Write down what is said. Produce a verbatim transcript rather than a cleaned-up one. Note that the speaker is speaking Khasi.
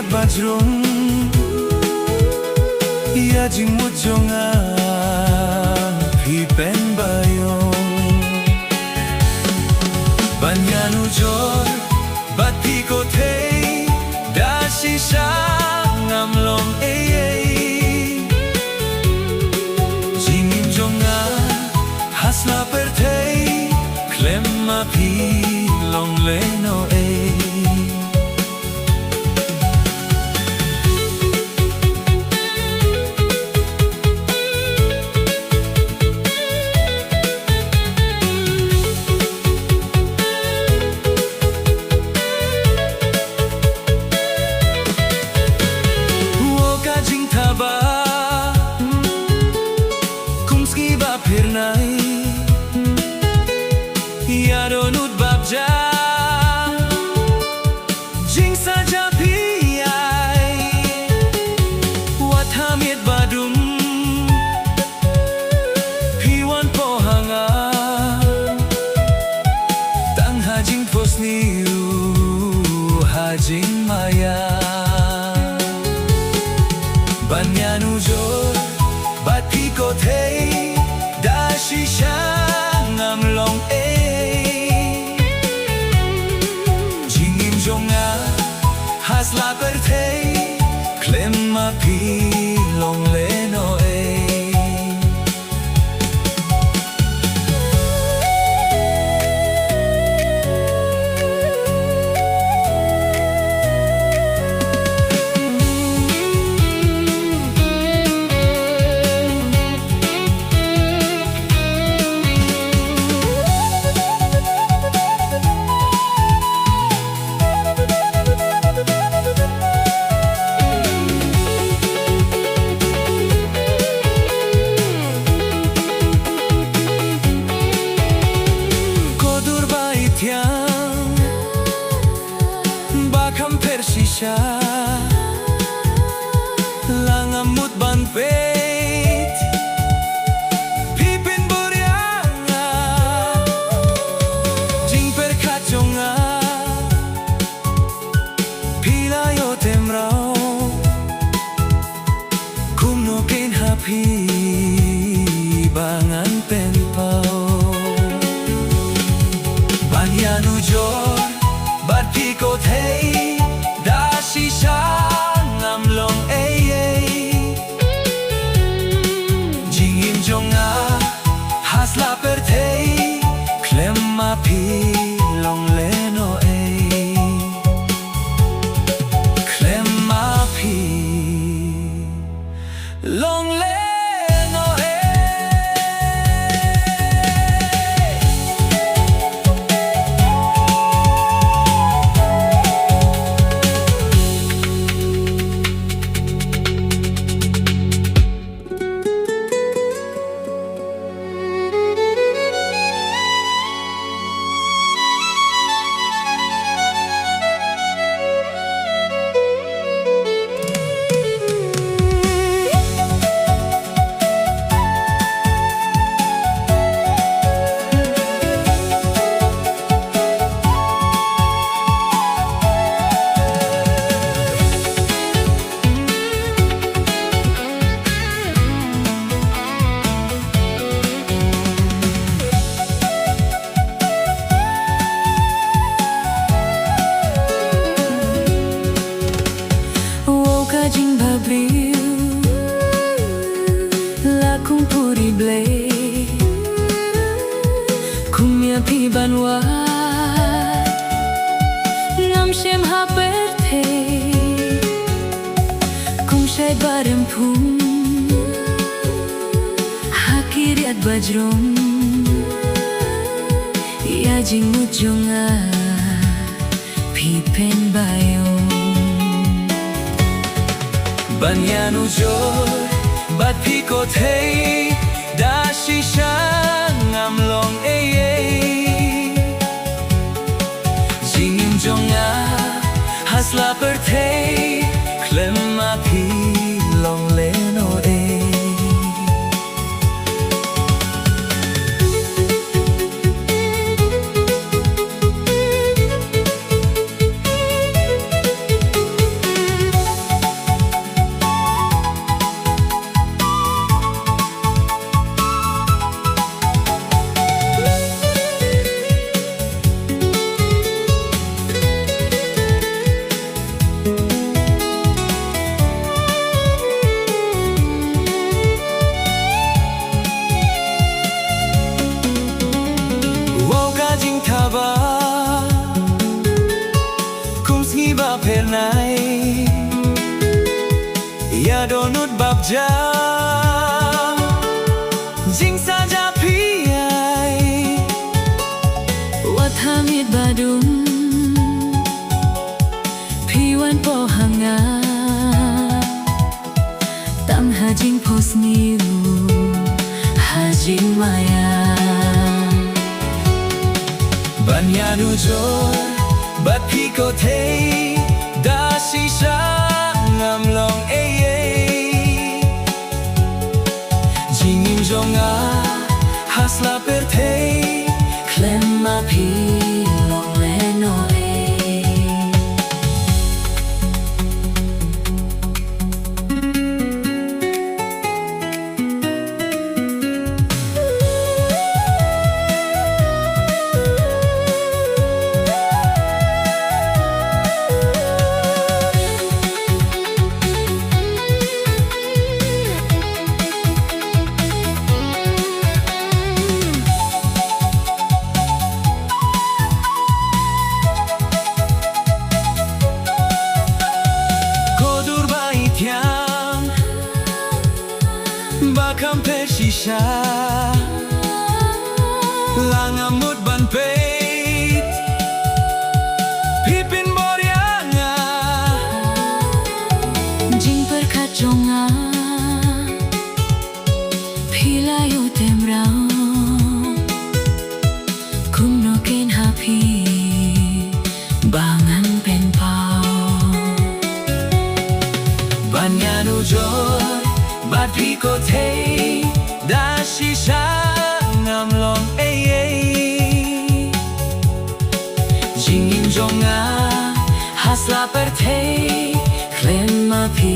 Bajrong, ïa jingmut jong nga phi pynbiang. Ban ïanujor bad phi ko thei, da shisha ngam long ei ei. Jingim jong nga ha sla pyrthei, khlem ma phi long lehnoh ei. Wow ka jingthaba kum sngi ba phyrnai, ïa dohnud bapjah. Jingsaja phi ai, wat ha miet ba dum phi wan poi ha nga. Tang ha jingphohsniew, ha jingmaïa. Ban ïanujor bad phi ko thei, da shisha ngam long ei. Jingim jong nga ha sla pyrthei, khlem ma phi long lehnoh ei. Ko dur ba ithiang ba kham pher shisha, la ngam mut ban peit phi pynbor ïa nga. Jingpyrkhat jong nga phi la ïoh tymmen. Kumno kein ha phi ba ngan pynpaw. Ban ïanujor bad phi ko thei, da shisha ngam long ei ei. Jingim jong nga ha sla pyrthei, khlem ma phi long lehnoh ei. Khlem ma phi long lehnoh ei. Wow ka jingbhabriew la kum puri Blei, kum ïa phi ban wad ngam shem ha pyrthei. Kum shai ba rem phung ha ki riat bajrong, ïa jingmut jong nga phi pynbiang. Ban ïanujor bad phi ko thei, da shisha ngam long ei ei. Jingim jong nga ha sla pyrthei, khlem ma phi long lehnoh ei. Ngi ba pher nai ïa dohnud bapjah, jingsaja phi ai. Wat ha miet ba dum phi wan poi ha nga, tang ha jingphohsniew, ha jingmaïa. Ban ïanujor bad phi ko Thei, da shisha ngam long ei ei. Jingim jong nga ha sla pyrthei, khlem ma phi long lehnohei. Ko dur ba i thiang ba kham pher shisha, la nga mut ban peit, phi pynbor ïa nga. Jingpyrkhat jong nga phi la ïoh tymmen, kumno keiñ ha phi ba ngan pynpaw. Ban ïanujor bad phi ko Thei, da shisha ngam long ei ei. Jingim jong nga ha sla pyrthei, khlem ma phi